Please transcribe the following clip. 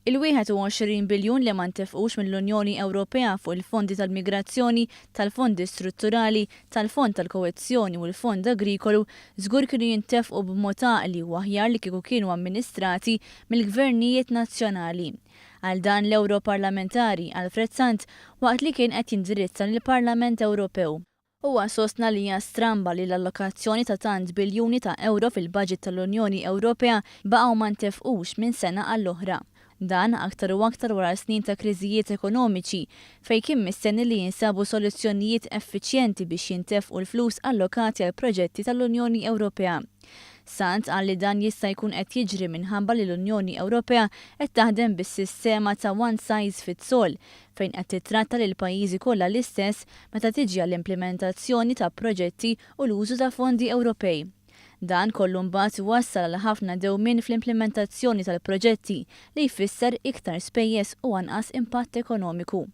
Il-21 biljun li ma ntefqux mill-Unjoni Ewropea fuq il-fondi tal-migrazzjoni, tal-fondi strutturali, tal-fond tal-koezzjoni u l-fond agrikolu żgur kienu jintefqu b'mod għaqli u aħjar li kieku kienu amministrati mill-gvernijiet nazzjonali. Qal dan l-Ewroparlamentari Alfred Sant waqt li kien qed jindirizza lill-Parlament Ewropew. Huwa sostna li hija stramba li l-allokazzjoni ta' tant biljuni ta' ewro fil-baġit tal-Unjoni Ewropea baqgħu ma ntefqux minn sena għall-oħra. Dan aktar u aktar wara snin ta' kriżijiet ekonomiċi fejn kien mistenni li jinsabu soluzzjonijiet effiċjenti biex jintefqu l-flus allokati għall-proġetti tal-Unjoni Ewropea. Sant qal li dan jista' jkun qed jiġri minħabba li l-Unjoni Ewropea qed taħdem bis-sistema ta' one size fits all fejn qed tittratta lill-pajjiżi kollha l-istess meta tiġi għall-implimentazzjoni ta' proġetti u l-użu ta' fondi Ewropej. Dan kollu mbagħad iwassal għal ħafna dewmien fl-implimentazzjoni tal-proġetti li jfisser iktar spejjeż u anqas impatt ekonomiku.